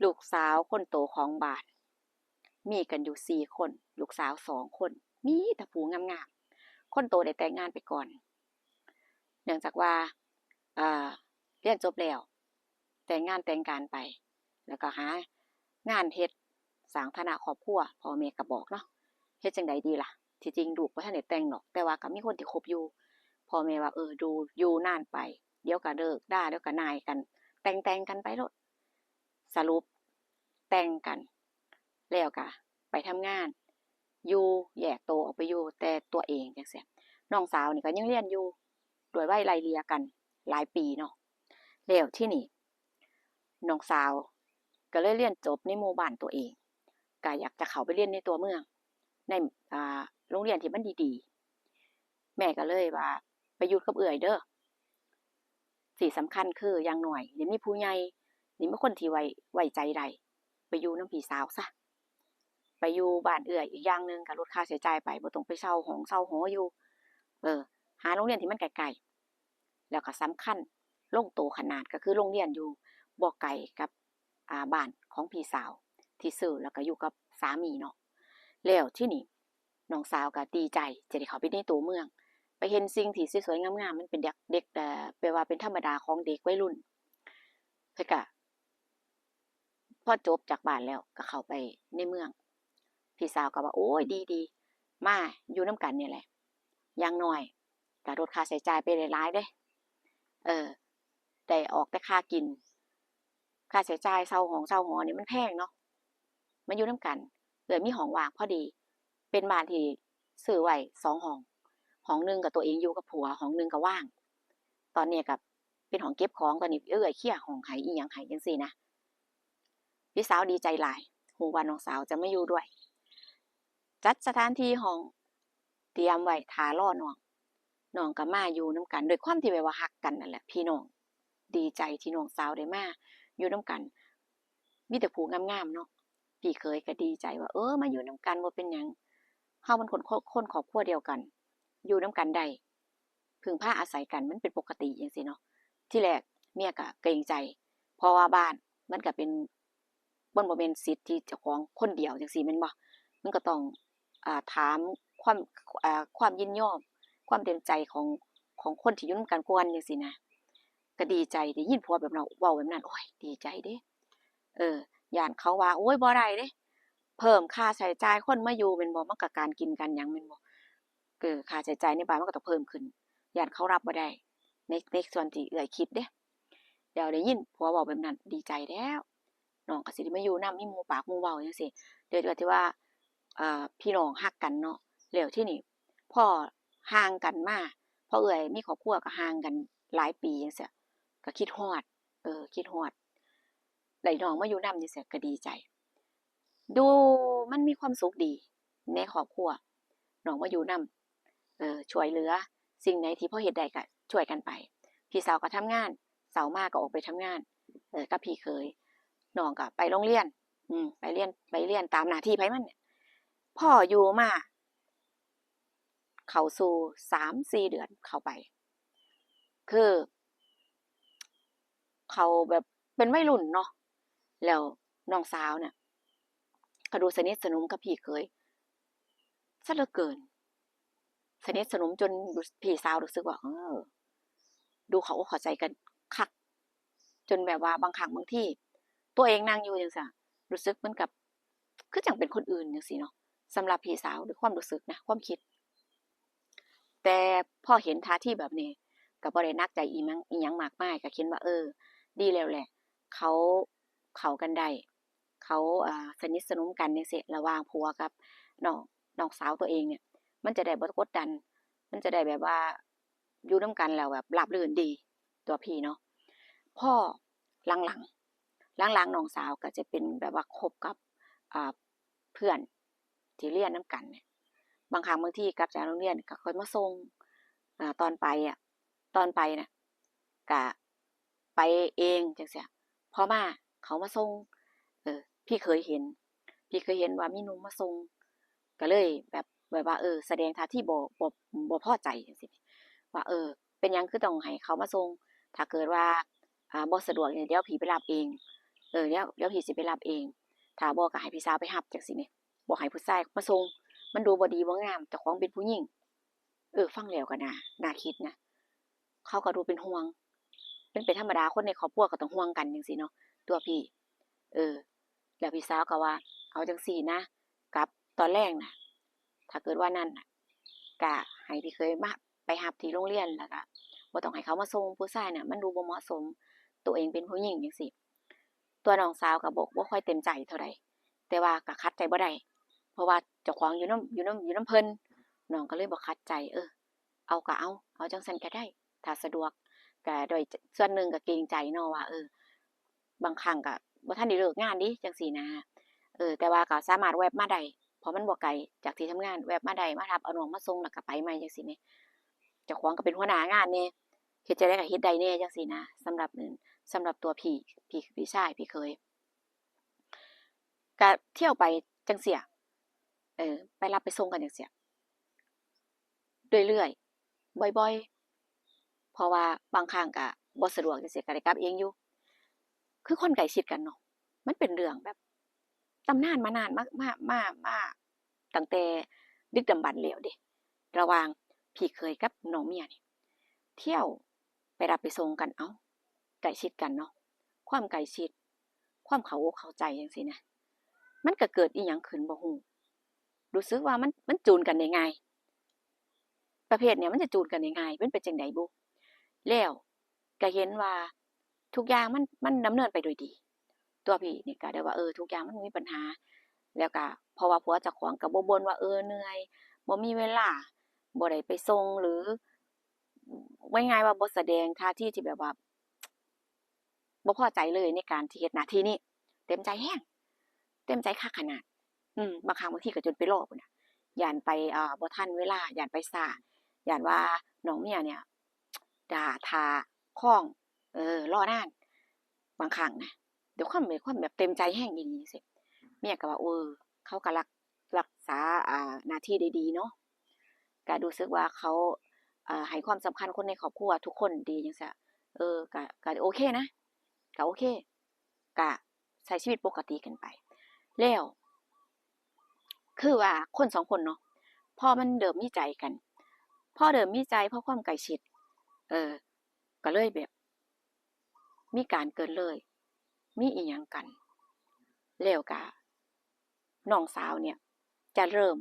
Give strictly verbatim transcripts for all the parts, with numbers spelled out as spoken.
ลูกสาวคนโตของบ้าน มีกันอยู่สี่คน ลูกสาวสองคน มีแต่ผู้งามๆ คนโตได้แต่งงานไปก่อน เนื่องจากว่า อ่า เรียนจบแล้ว แต่งงานแต่งการไป แล้วก็หางานเฮ็ด สร้างฐานะครอบครัว พ่อแม่ก็บอกเนาะ เฮ็ดจั่งใดดีล่ะ ที่จริงลูกบ่ทันได้แต่งดอก แต่ว่าก็มีคนที่คบอยู่ พ่อแม่ว่า เออ ดู อยู่นานไป เดี๋ยวก็เลิกลา เดี๋ยวก็หน่ายกัน แต่งๆ กันไปโลด สรุปแต่งกัน แล้วก็ไปทำงาน อยู่แยกโตออกไปอยู่แต่ตัวเองจั่งซี้ น้องสาวนี่ก็ยังเรียนอยู่ ด้วยวัยไล่เลี่ยกันหลายปีเนาะ แล้วทีนี้น้องสาวก็เลยเรียนจบในหมู่บ้านตัวเอง ก็อยากจะเข้าไปเรียนในตัวเมือง ใน อ่า โรงเรียนที่มันดีๆ แม่ก็เลยว่า ไปอยู่กับเอื้อยเด้อ สิ่งสำคัญคืออย่างน้อยได้มีผู้ใหญ่ ได้มีคนที่ไว้ ไว้ใจได้ ไปอยู่นำพี่สาวซะ ไปอยู่บ้านเอื้อย อีกอย่างหนึ่งก็ลดค่าใช้จ่ายไป บ่ต้องไปเช่าห้องเช่าหออยู่ เออ หาโรงเรียนที่มันใกล้ๆ แล้วก็สำคัญลงโตขนาดก็คือโรงเรียนอยู่บ่ไกลกับ อ่า บ้านของพี่สาวที่ซื้อ แล้วก็อยู่กับสามีเนาะ แล้วทีนี้น้องสาวก็ดีใจจะได้เข้าไปในตัวเมือง ไปเห็นสิ่งที่สวยๆ งามๆ มันเป็นเด็ก เด็ก เอ่อ แปลว่าเป็นธรรมดาของเด็กวัยรุ่น เพิ่นก็ พอจบจากบ้านแล้วก็เข้าไปในเมือง พี่สาวก็ว่า โอ้ย ดีๆ มาอยู่นำกันนี่แหละ อย่างน้อยก็ลดค่าใช้จ่ายไปได้หลายเด้ เออ ได้ออกแต่ค่ากิน ค่าใช้จ่ายเช่าห้องเช่าหอนี่มันแพงเนาะ มาอยู่นำกัน เอื้อยมีห้องว่างพอดี เป็นบ้านที่ซื้อไว้สองห้อง ห้องหนึ่งก็ตัวเองอยู่กับผัว ห้องหนึ่งก็ว่าง ตอนนี้ก็เป็นห้องเก็บของ ตอนนี้เอื้อยเคลียร์ห้องให้อิหยังให้จั่งซี้นะ พี่สาวดีใจหลาย ฮู้ว่าน้องสาวจะมาอยู่ด้วย จัดสถานที่ห้อง เตรียมไว้ท่ารอน้อง น้องก็มาอยู่นำกัน ด้วยความที่แบบว่าฮักกันนั่นแหละ พี่น้อง ดีใจที่น้องสาวได้มาอยู่นำกัน มีแต่ผู้งามๆ เนาะ พี่เขยก็ดีใจว่า เออ มาอยู่นำกันบ่เป็นหยัง เฮามันคน คนครอบครัวเดียวกัน อยู่นำกันได้ พึ่งพาอาศัยกัน มันเป็นปกติจั่งซี้เนาะ ทีแรกเมียก็เกรงใจ เพราะว่าบ้านมันก็เป็น มันบ่แม่นสิทธิเจ้าของคนเดียวจั่งซี้แม่นบ่ มันก็ต้อง อ่า ถามความ อ่า ความยินยอม ความเต็มใจของ ของคนที่อยู่นำกันก่อนจั่งซี้นะ ก็ดีใจ ได้ยินผัวแบบนั้น เว้าแบบนั้น โอ้ย ดีใจเด้ เออ ย้านเขาว่า โอ้ย บ่ได้เด้ เพิ่มค่าใช้จ่ายคนมาอยู่แม่นบ่ มันก็การกินการหยังแม่นบ่ เออ ค่าใช้จ่ายในบ้านมันก็ต้องเพิ่มขึ้น ย้านเขารับบ่ได้ ใน ในส่วนที่เอื้อยคิดเด้ แล้วได้ยินผัวเว้าแบบนั้น ดีใจแล้ว น้องก็สิได้มาอยู่นำ มีหมู่ปากหมู่เว้าจั่งซี้ ด้วย ด้วยที่ว่า เอ่อ พี่น้องฮักกันเนาะ แล้วทีนี้พอห่างกันมา พอเอื้อยมีครอบครัวก็ห่างกันหลายปีจั่งซี้ ก็คิดฮอด เออ คิดฮอด ได้น้องมาอยู่นำจั่งซี้ก็ดีใจ ดูมันมีความสุขดีในครอบครัว น้องมาอยู่นำ เออ ช่วยเหลือ สิ่งไหนที่พอเฮ็ดได้ก็ช่วยกันไป พี่สาวก็ทำงาน เช้ามาก็ออกไปทำงาน เออ กับพี่เขย น้องก็ไปโรงเรียน อืม ไปเรียน ไปเรียนตามหน้าที่ไผมันเนี่ย พออยู่มา เข้าสู่สามสี่เดือนเข้าไป คือ เขาแบบเป็นวัยรุ่นเนาะ แล้วน้องสาวเนี่ย ก็ดูสนิทสนมกับพี่เขยซะเหลือเกิน สนิทสนมจนพี่สาวรู้สึกว่า เออ ดูเข้าอกเข้าใจกันคัก จนแบบว่าบางครั้งบางที ตัวเองนั่งอยู่จั่งซี้ รู้สึกเหมือนกับ คือจั่งเป็นคนอื่นจั่งซี้เนาะ สำหรับพี่สาว ด้วยความรู้สึกนะ ความคิด แต่พอเห็นท่าทีแบบนี้ ก็บ่ได้หนักใจอีหยัง อีหยังมากมาย ก็คิดว่า เออ ดีแล้วแหละ เขาเข้ากันได้ เขา อ่า สนิทสนมกันจั่งซี้ ระหว่างผัวกับน้อง น้องสาวตัวเองเนี่ย มันจะได้บ่กดดัน มันจะได้แบบว่าอยู่นำกันแล้วแบบราบรื่นดี ตัวพี่เนาะ พอหลังๆ หลังๆ น้องสาวก็จะเป็นแบบว่าคบกับ อ่า เพื่อนที่เรียนนำกันเนี่ย บางครั้งบางทีกลับจากโรงเรียนก็ค่อยมาส่ง อ่า ตอนไปอะ ตอนไปน่ะ ก็ไปเองจั่งซี้ พอมาเขามาส่ง เออ พี่เขยเห็น พี่เขยเห็นว่ามีหนุ่มมาส่ง ก็เลยแบบ แบบว่า เออ แสดงท่าทีบ่ บ่ บ่พอใจจั่งซี้ ว่า เออ เป็นหยังคือต้องให้เขามาส่ง ถ้าเกิดว่า อ่า บ่สะดวกเนี่ย เดี๋ยวพี่ไปรับเอง เออ เดี๋ยว เดี๋ยวพี่สิไปรับเอง ถ้าบ่ก็ให้พี่สาวไปรับจั่งซี้แหม บ่ให้ผู้ชายมาส่ง มันดูบ่ดีบ่งาม เจ้าของเป็นผู้หญิง เออ ฟังแล้วก็น่า น่าคิดนะ เขาก็ดูเป็นห่วง มันเป็นธรรมดา คนในครอบครัวก็ต้องห่วงกันจั่งซี้เนาะ ตัวพี่ เออ แล้วพี่สาวก็ว่า เอาจั่งซี้นะ กลับตอนแลงน่ะ ถ้าเกิดว่านั่นน่ะ ก็ให้พี่เขยมา ไปรับที่โรงเรียน แล้วก็บ่ต้องให้เขามาส่ง ผู้ชายน่ะ มันดูบ่เหมาะสม ตัวเองเป็นผู้หญิงจั่งซี้ ตัวน้องสาวก็บ่ บ่ค่อยเต็มใจเท่าใด แต่ว่าก็ขัดใจบ่ได้ เพราะว่าเจ้าของอยู่นำ อยู่นำ อยู่นำเพิ่น น้องก็เลยบ่ขัดใจ เออ เอาก็เอา เอาจั่งซั้นก็ได้ ถ้าสะดวก ก็ด้วยส่วนหนึ่งก็เกรงใจเนาะว่า เออ บางครั้งก็บ่ทันได้เลิกงานเด้ จั่งซี้นะ เออ แต่ว่าก็สามารถแว็บมาได้ เพราะมันบ่ไกลจากที่ทำงาน แว็บมาได้ มารับเอาน้องมาส่งแล้วก็ไปใหม่จั่งซี้แหม เจ้าของก็เป็นหัวหน้างานแหน่ เฮ็ดจั่งใดก็เฮ็ดได้แหน่จั่งซี้นะ สำหรับ สำหรับตัวพี่ พี่ พี่ชาย พี่เขย ก็เที่ยวไปจั่งซี้ เออ ไปรับไปส่งกันจั่งซี้ เรื่อยๆ บ่อยๆ เพราะว่าบางครั้งก็บ่สะดวกจั่งซี้ ก็ได้กลับเองอยู่ คือคนใกล้ชิดกันเนาะ มันเป็นเรื่องแบบตำนานมานาน มา มา มา มาตั้งแต่ดึกดำบรรพ์แล้วเด้ ระหว่างพี่เขยกับน้องเมียนี่ เที่ยวไปรับไปส่งกัน เอ้า ใกล้ชิดกันเนาะ ความใกล้ชิด ความเข้าอกเข้าใจจั่งซี้นะ มันก็เกิดอิหยังขึ้นบ่ฮู้ รู้สึกว่ามัน มันจูนกันได้ง่าย ประเภทเนี่ยมันจะจูนกันได้ง่าย มันเป็นจั่งใดบุ แล้วก็เห็นว่าทุกอย่างมัน มันดำเนินไปโดยดี ตัวพี่นี่ก็ได้ว่า เออ ทุกอย่างมันบ่มีปัญหา แล้วก็เพราะว่าผัวเจ้าของก็บ่บ่นว่า เออ เหนื่อย บ่มีเวลา บ่ได้ไปส่ง หรือ ว่าง่ายๆ ว่าบ่แสดงท่าทีที่แบบว่า บ่พอใจเลยในการที่เฮ็ดหน้าที่นี้ เต็มใจแฮง เต็มใจคักขนาด อืม บางครั้งบางทีก็จนไปรอพู้นน่ะ ย้านไป เอ่อ บ่ทันเวลา ย้านไปช้า ย้านว่าน้องเมียเนี่ย ด่า ท่า คอง เออ รอนาน บางครั้งนะ ด้วยความ ด้วยความแบบเต็มใจแฮงอีหลีจั่งซี้ เมียก็ว่า เออ เขาก็รัก รักษา อ่า หน้าที่ได้ดีเนาะ ก็รู้สึกว่าเขา เอ่อ ให้ความสำคัญคนในครอบครัวทุกคนดีจั่งซี้ เออ ก็ ก็โอเคนะ ก็โอเค ก็ใช้ชีวิตปกติกันไป แล้ว คือว่าคนสองคนเนาะ พอมันเริ่มมีใจกัน พอเริ่มมีใจ พอความใกล้ชิด เออ ก็เลยแบบ มีการเกินเลย มีอิหยังกัน แล้วก็น้องสาวเนี่ย จะเริ่ม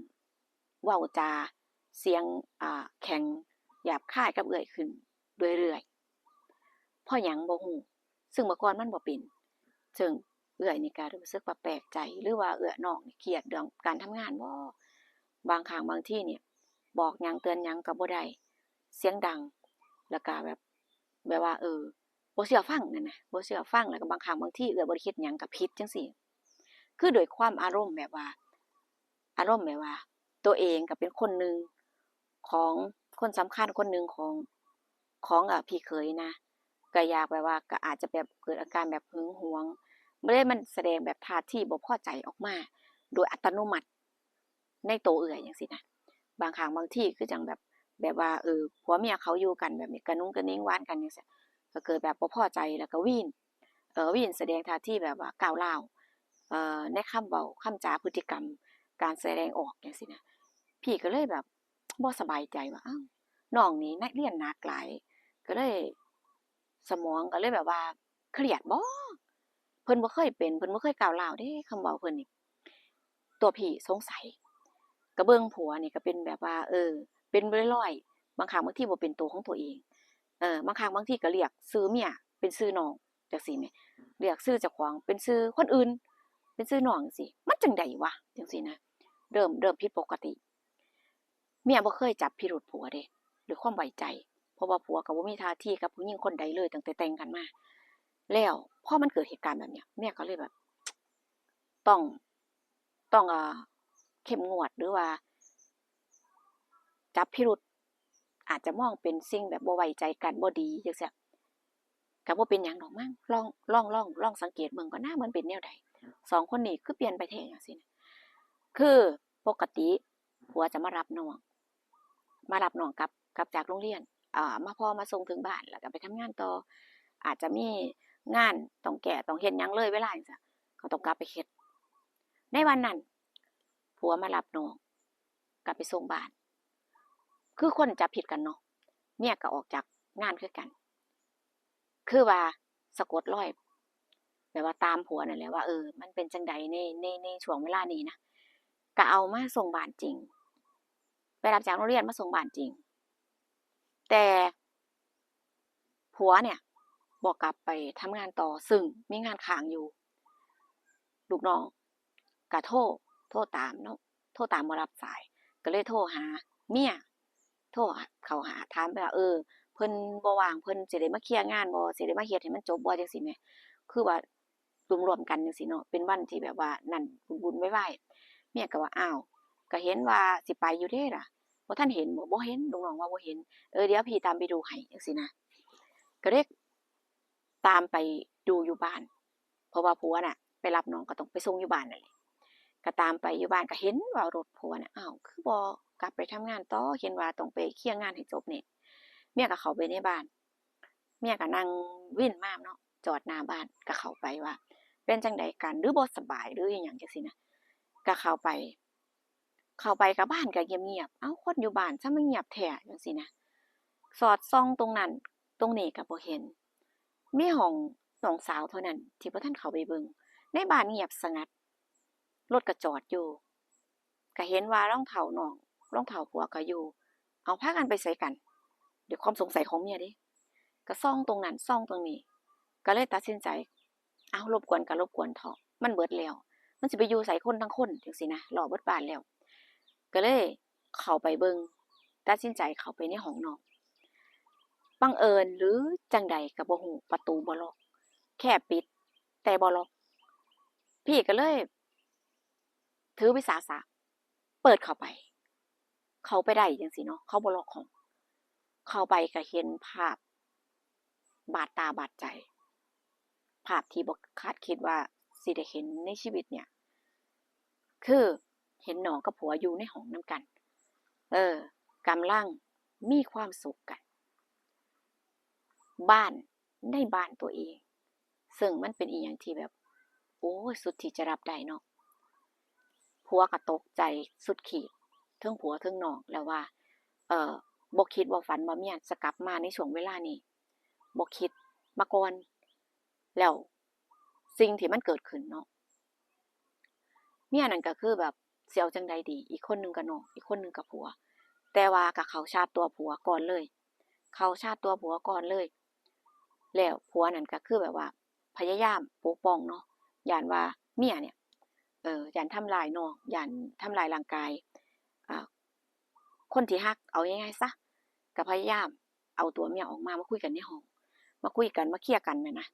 เว้าจาเสียง อ่า แข็งหยาบคายกับเอื้อยขึ้นเรื่อยๆ เพราะหยังบ่ฮู้ ซึ่งเมื่อก่อนมันบ่เป็น ซึ่งเอื้อยนี่ก็รู้สึกว่าแปลกใจ หรือว่าเอื้อยน้องนี่เครียดเรื่องการทำงานบ่ บางครั้งบางทีเนี่ย บอกหยังเตือนหยังก็บ่ได้ เสียงดัง แล้วก็แบบ แบบว่า เออ บ่เชื่อฟังนั่นนะ บ่เชื่อฟัง แล้วก็บางครั้งบางทีเอื้อยบ่ได้เฮ็ดหยังก็ผิดจั่งซี้ คือด้วยความอารมณ์แบบว่า อารมณ์แบบว่า ตัวเองก็เป็นคนหนึ่งของ คนสำคัญคนหนึ่งของ ของ เอ่อ พี่เขยนะ ก็อยากแบบว่า ก็อาจจะแบบเกิดอาการแบบหึงหวง บ่ได้มันแสดงแบบท่าทีบ่พอใจออกมาโดยอัตโนมัติ ในโตเอื้อยจั่งซี้นะ บางครั้งบางทีคือจั่งแบบ แบบว่า เออ ผัวเมียเขาอยู่กันแบบนี้ กระนุ้งกระนิ้งหวานกันจั่งซี้ ก็เกิดแบบบ่พอใจ แล้วก็วีน เอ่อ วีนแสดงท่าทีแบบว่าก้าวร้าว เอ่อ ในคำเว้า คำจา พฤติกรรม การแสดงออกจั่งซี้นะ พี่ก็เลยแบบบ่สบายใจว่า อ้าว น้องนี่เรียนหนักหลาย ก็เลย สมองก็เลยแบบว่าเครียดบ่ เพิ่นบ่เคยเป็น เพิ่นบ่เคยก้าวร้าวเด้ คำเว้าเพิ่นนี่ ตัวพี่สงสัย ก็เบิ่งผัวนี่ก็เป็นแบบว่า เออ เป็นลอยๆ บางครั้งบางทีบ่เป็นตัวของตัวเอง เออ บางครั้งบางทีก็เรียกชื่อเมียเป็นชื่อน้องจั่งซี้แหม เรียกชื่อเจ้าของเป็นชื่อคนอื่น เป็นชื่อน้องจั่งซี้ มันจั่งใดวะ จั่งซี้นะ เริ่ม เริ่มผิดปกติ เมียบ่เคยจับพิรุธผัวเด้ ด้วยความไว้ใจ เพราะว่าผัวก็บ่มีท่าทีกับผู้หญิงคนใดเลยตั้งแต่แต่งกันมา แล้วพอมันเกิดเหตุการณ์แบบเนี้ย เมียก็เลยแบบ ต้อง ต้อง เอ่อ เข้มงวด หรือว่า จับพิรุธ อาจจะมองเป็นสิ่งแบบบ่ไว้ใจกัน บ่ดีจั่งซี้ ก็บ่เป็นหยังดอกมั้ง ลอง ลอง ลอง ลองสังเกตเบิ่งก่อนนะ มันเป็นแนวใด สองคนนี้คือเปลี่ยนไปแท้จั่งซี้นะ คือปกติผัวจะมารับน้อง มารับน้องกลับ กลับจากโรงเรียน อ่า มา พอมาส่งถึงบ้าน แล้วก็ไปทำงานต่อ อาจจะมี งาน ต้องแก้ ต้องเฮ็ดหยังเลยเวลาจั่งซี้ ก็ต้องกลับไปเฮ็ด ในวันนั้น ผัวมารับน้อง กลับไปส่งบ้าน คือคนจับผิดกันเนาะ เมียก็ออกจากงานคือกัน คือว่าสะกดรอย แบบว่าตามผัวนั่นแหละว่า เออ มันเป็นจั่งใดใน ใน ในช่วงเวลานี้นะ ก็เอามาส่งบ้านจริง ไปรับจากโรงเรียนมาส่งบ้านจริง แต่ผัวเนี่ยบ่กลับไปทำงานต่อ ซึ่งมีงานค้างอยู่ ลูกน้องก็โทร โทรตามเนาะ โทรตามบ่รับสาย ก็เลยโทรหาเมีย โทรเข้าหาถามไปว่า เออ เพิ่นบ่ว่าง เพิ่นสิได้มาเคลียร์งานบ่ สิได้มาเฮ็ดให้มันจบบ่ จั่งซี้แหม คือว่ารวมๆกันจั่งซี้เนาะ เป็นวันที่แบบว่านั่น วุ่นๆวายๆ เมียก็ว่า อ้าว ก็เห็นว่าสิไปอยู่เด้ล่ะ บ่ทันเห็นบ่ บ่เห็น ลูกน้องว่าบ่เห็น เออ เดี๋ยวพี่ตามไปดูให้ จั่งซี้นะ ก็เลยตามไปดูอยู่บ้าน เพราะว่าผัวน่ะ ไปรับน้องก็ต้องไปส่งอยู่บ้านนั่นแหละ ก็ตามไปอยู่บ้านก็เห็นว่ารถผัวน่ะ อ้าว คือบ่กลับไปทำงานต่อ เห็นว่าต้องไปเคลียร์งานให้จบนี่ เมียก็เข้าไปในบ้าน เมียก็นั่งวินมาเนาะ จอดหน้าบ้าน ก็เข้าไปว่า เป็นจั่งใดกัน หรือบ่สบาย หรืออิหยังจั่งซี้นะ ก็เข้าไป เข้าไปก็บ้านก็เงียบๆ เอ้า คนอยู่บ้านซะมาเงียบแท้ จั่งซี้นะ สอดส่องตรงนั้นตรงนี้ก็บ่เห็น มีห้องน้องสาวเท่านั้นที่บ่ทันเข้าไปเบิ่ง ในบ้านเงียบสงัด รถก็จอดอยู่ ก็เห็นว่ารองเท้าน้อง รองเท้าผัวก็อยู่ เอ้า พากันไปไสกัน ด้วยความสงสัยของเมียเด้ ก็ส่องตรงนั้นส่องตรงนี้ ก็เลยตัดสินใจ เอ้า รบกวนก็รบกวนเถาะ มันเบิดแล้ว มันสิไปอยู่ไสคนทั้งคน จั่งซี้นะ เลาะเบิดบ้านแล้ว ก็เลยเข้าไปเบิ่ง ตัดสินใจเข้าไปในห้องนอน บังเอิญหรือจั่งใดก็บ่ฮู้ ประตูบ่ล็อก แค่ปิด แต่บ่ล็อก พี่ก็เลย ถือวิสาสะ เปิดเข้าไป เข้าไปได้จั่งซี้เนาะ เขาบ่ล็อกห้อง เข้าไปก็เห็นภาพบาดตาบาดใจ ภาพที่บ่คาดคิดว่าสิได้เห็นในชีวิตเนี่ย คือเห็นน้องกับผัวอยู่ในห้องนำกัน เออ กำลังมีความสุขกัน บ้าน ในบ้านตัวเอง ซึ่งมันเป็นอิหยังที่แบบ โอ้ย สุดที่จะรับได้เนาะ ผัวก็ตกใจสุดขีด เทิงผัวเทิงน้อง แล้วว่า เอ่อ บ่คิดบ่ฝันว่าเมียจะกลับมาในช่วงเวลานี้ บ่คิดมาก่อน แล้วสิ่งที่มันเกิดขึ้นเนาะ เมียนั่นก็คือแบบสิเอาจั่งใดดี อีกคนหนึ่งก็น้อง อีกคนหนึ่งก็ผัว แต่ว่าก็เข้าชาร์จตัวผัวก่อนเลย เข้าชาร์จตัวผัวก่อนเลย แล้วผัวนั่นก็คือแบบว่าพยายามปกป้องเนาะ ย้านว่าเมียเนี่ย เอ่อ ย้านทำร้ายน้อง ย้านทำร้ายร่างกาย อ่า คนที่ฮัก เอาง่ายๆซะ ก็พยายามเอาตัวเมียออกมา มาคุยกันในห้อง มาคุยกัน มาเคลียร์กันน่ะนะ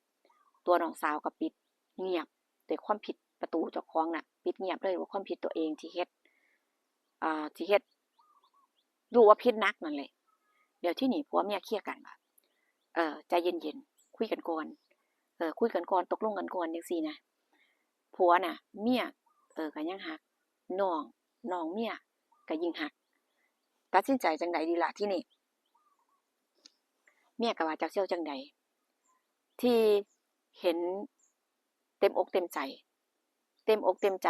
ตัวน้องสาวก็ปิดเงียบ ด้วยความผิด ประตูเจ้าของน่ะ ปิดเงียบเลยว่าความผิดตัวเองที่เฮ็ด อ่า ที่เฮ็ด รู้ว่าผิดหนักนั่นแหละ แล้วทีนี้ผัวเมียเคลียร์กันว่า เออ ใจเย็นๆ คุยกันก่อน เออ คุยกันก่อน ตกลงกันก่อน จั่งซี้นะ ผัวน่ะ เมีย เออ ก็ยังฮัก น้อง น้องเมียก็ยิ่งฮัก ตัดสินใจจั่งใดดีล่ะทีนี้ เมียก็ว่าจักสิเอาจั่งใด ที่เห็นเต็มอกเต็มใจ เต็มอกเต็มใจ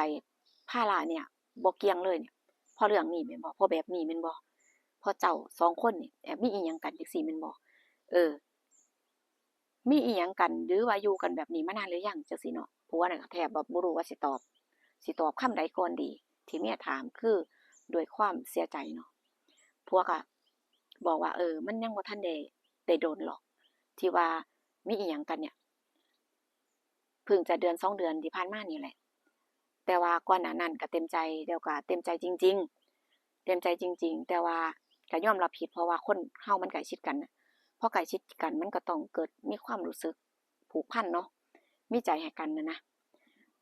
ภาระเนี่ยบ่เกี่ยงเลยเนี่ย เพราะเรื่องนี้แม่นบ่ เพราะแบบนี้แม่นบ่ เพราะเจ้าสองคนนี่แอบมีอิหยังกันจั่งซี้แม่นบ่ เออ มีอิหยังกัน หรือว่าอยู่กันแบบนี้มานานหรือยัง จั่งซี้เนาะ ผัวน่ะก็แทบแบบบ่รู้ว่าสิตอบ สิตอบคำใดก่อนดี ที่เมียถามคือด้วยความเสียใจเนาะ ผัวก็บอกว่า เออ มันยังบ่ทันได้ ได้โดนหรอก ที่ว่ามีอิหยังกันเนี่ย เพิ่งจะเดือนสองเดือนที่ผ่านมานี่แหละ แต่ว่าก่อนหน้านั้นก็เต็มใจ แล้วก็เต็มใจจริงๆ เต็มใจจริงๆ แต่ว่าก็ยอมรับผิด เพราะว่าคนเฮามันใกล้ชิดกันน่ะ พอใกล้ชิดกันมันก็ต้องเกิดมีความรู้สึกผูกพันเนาะ มีใจให้กันน่ะนะ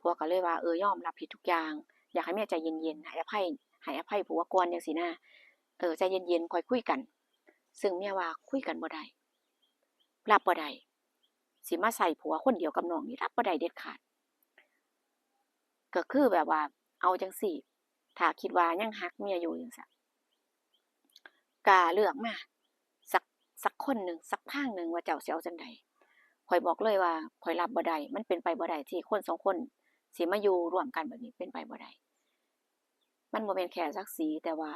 ผัวก็เลยว่า เออ ยอมรับผิดทุกอย่าง อยากให้เมียใจเย็นๆ ให้อภัย ให้อภัยผัวก่อนจั่งซี้นะ เออ ใจเย็นๆ ค่อยคุยกัน ซึ่งเมียว่าคุยกันบ่ได้ รับบ่ได้ สิมาใส่ผัวคนเดียวกับน้องนี่รับบ่ได้เด็ดขาด ก็คือแบบว่า เอาจั่งซี้ ถ้าคิดว่ายังฮักเมียอยู่จั่งซี้ ก็เลือกมาสัก สักคนหนึ่ง สักทางหนึ่งว่าเจ้าสิเอาจั่งใด ข ข้อยบอกเลยว่าข้อยรับบ่ได้ มันเป็นไปบ่ได้ที่คนสองคนสิมาอยู่ร่วมกันแบบนี้ เป็นไปบ่ได้ มันบ่แม่นแค่ศักดิ์ศรี แต่ว่า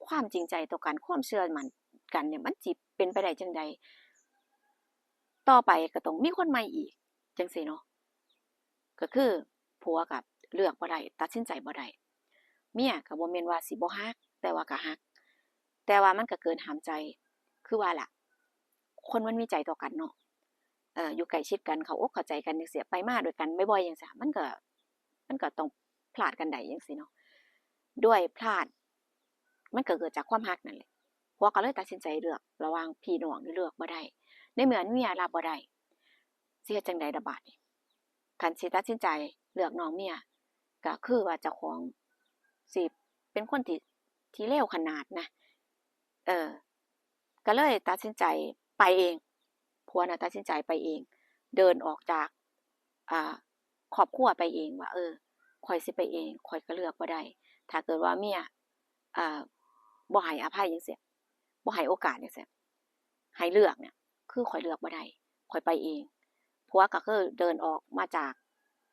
ความจริงใจต่อกัน ความเชื่อมั่นกันเนี่ย มันสิเป็นไปได้จั่งใด ต่อไปก็ต้องมีคนใหม่อีก จั่งซี้เนาะ ก็คือผัวก็เลือกบ่ได้ ตัดสินใจบ่ได้ เมียก็บ่แม่นว่าสิบ่ฮัก แต่ว่าก็ฮัก แต่ว่ามันก็เกินห้ามใจ คือว่าล่ะ คนมันมีใจต่อกันเนาะ เอ่อ อยู่ใกล้ชิดกัน เข้าอกเข้าใจกันจั่งซี้ ไปมาด้วยกันบ่อยๆจั่งซี้ มันก็ มันก็ต้องพลาดกันได้จั่งซี้เนาะ ด้วยพลาด มันก็เกิดจากความฮักนั่นแหละ ผัวก็เลยตัดสินใจเลือกระหว่างพี่น้องนี่เลือกบ่ได้ ในเมื่อเมียรับบ่ได้ สิเฮ็ดจั่งใดล่ะบาดนี้ คันสิตัดสินใจเลือกน้องเมีย ก็คือว่าเจ้าของสิเป็นคนที่ ที่เลวขนาดนะ เออ ก็เลยตัดสินใจไปเอง ผัวน่ะตัดสินใจไปเอง เดินออกจาก อ่า ครอบครัวไปเองว่า เออ ข้อยสิไปเอง ข้อยก็เลือกบ่ได้ ถ้าเกิดว่าเมีย อ่า บ่ให้อภัยจั่งซี้ บ่ให้โอกาสจั่งซี้ ให้เลือกเนี่ย คือข้อยเลือกบ่ได้ ข้อยไปเอง ผัวก็คือเดินออกมาจาก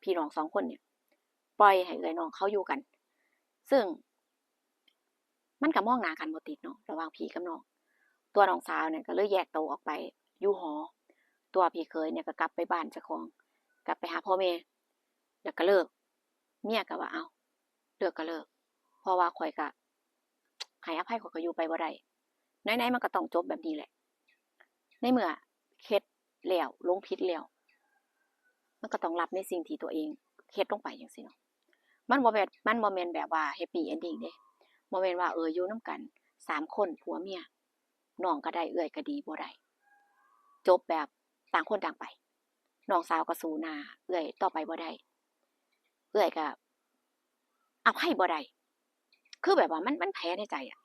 พี่น้องสองคนเนี่ย ปล่อยให้เอื้อยน้องเขาอยู่กัน ซึ่ง มันก็มองหน้ากันบ่ติดเนาะ ระหว่างพี่กับน้อง ตัวน้องสาวเนี่ยก็เลยแยกตัวออกไปอยู่หอ ตัวพี่เขยเนี่ยก็กลับไปบ้านเจ้าของ กลับไปหาพ่อแม่ แล้วก็เลิก เมียก็ว่า เอ้า เลิกก็เลิก เพราะว่าข้อยก็ให้อภัย ข้อยก็อยู่ไปบ่ได้ ไหนๆมันก็ต้องจบแบบนี้แหละ ในเมื่อเฮ็ดแล้ว หลงผิดแล้ว มันก็ต้องรับในสิ่งที่ตัวเองเฮ็ดลงไปจั่งซี้เนาะ มันบ่แม่น มันบ่แม่นแบบว่า happy ending เด้ บ่แม่นว่า เออ อยู่นำกันสามคนผัวเมีย น้องก็ได้ เอื้อยก็ดี บ่ได้ จบแบบต่างคนต่างไป น้องสาวก็สู้หน้าเอื้อยต่อไปบ่ได้ เอื้อยก็อภัยบ่ได้ คือแบบว่ามัน มันแผลในใจอะ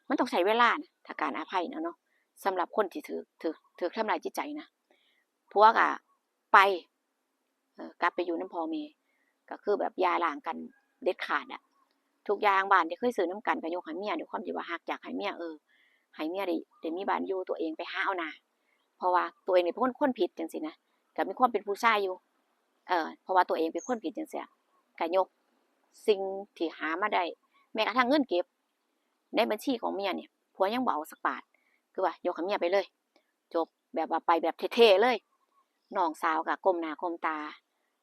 มันต้องใช้เวลานะ ถ้าการอภัยนะเนาะ สำหรับคนที่ถืก ถืก ถืกทำลายจิตใจนะ ผัวก็ไป เอ่อ กลับไปอยู่นำพ่อแม่ ก็คือแบบหย่าร้างกันเด็ดขาดอะ ทุกอย่างบ้านที่เคยซื้อนำกันก็ยกให้เมีย ด้วยความที่ว่าฮัก อยากให้เมีย เออ ให้เมียได้ ได้มีบ้านอยู่ ตัวเองไปหาเอาหน้า เพราะว่าตัวเองนี่เป็นคน คนผิดจั่งซี้นะ ก็มีความเป็นผู้ชายอยู่ เอ่อ เพราะว่าตัวเองเป็นคนผิดจั่งซี้ ก็ยกสิ่งที่หามาได้ แม้กระทั่งเงินเก็บในบัญชีของเมียเนี่ย ผัวยังบ่เอาสักบาท คือว่ายกให้เมียไปเลย จบ แบบว่าไปแบบเท่ๆเลย น้องสาวก็ก้มหน้าก้มตา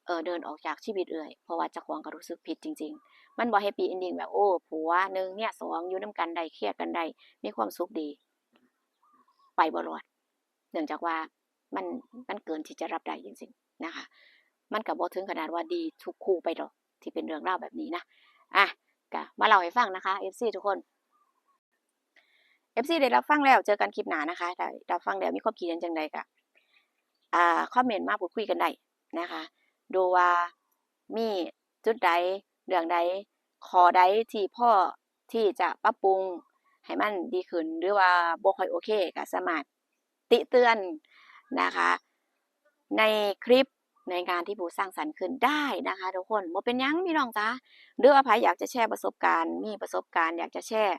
เอ่อ เดินออกจากชีวิตเอื้อย เพราะว่าเจ้าของก็รู้สึกผิดจริงๆ มันบ่ happy ending แบบ โอ้ ผัวหนึ่ง เมียสอง อยู่นำกันได้ เคลียร์กันได้ มีความสุขดี ไปบ่รอด เนื่องจากว่ามัน มันเกินที่จะรับได้จริงๆนะคะ มันก็บ่ถึงขนาดว่าดีทุกคู่ไปดอก ที่เป็นเรื่องราวแบบนี้นะ อ่ะ ก็มาเล่าให้ฟังนะคะ เอฟซี ทุกคน เอฟซี ได้รับฟังแล้ว เจอกันคลิปหน้านะคะ ได้รับฟังแล้วมีความคิดเห็นจั่งใดก็ อ่า คอมเมนต์มาพูดคุยกันได้นะคะ ดูว่ามีจุดใด เรื่องใด ข้อใดที่พอที่จะปรับปรุงให้มันดีขึ้น หรือว่าบ่ค่อยโอเค ก็สามารถติเตือนนะคะ ในคลิป ในงานที่ผู้สร้างสรรค์ขึ้นได้นะคะทุกคน บ่เป็นหยังพี่น้องจ๋า หรือว่าใครอยากจะแชร์ประสบการณ์ มีประสบการณ์อยากจะแชร์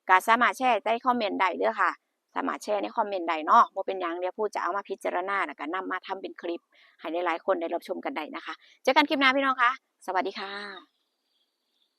ก็สามารถแชร์ใต้คอมเมนต์ได้เด้อค่ะ สามารถแชร์ในคอมเมนต์ได้เนาะ บ่เป็นหยัง เดี๋ยวผู้จะเอามาพิจารณา แล้วก็นำมาทำเป็นคลิปให้หลายๆคนได้รับชมกันได้นะคะ เจอกันคลิปหน้าพี่น้องคะ สวัสดีค่ะ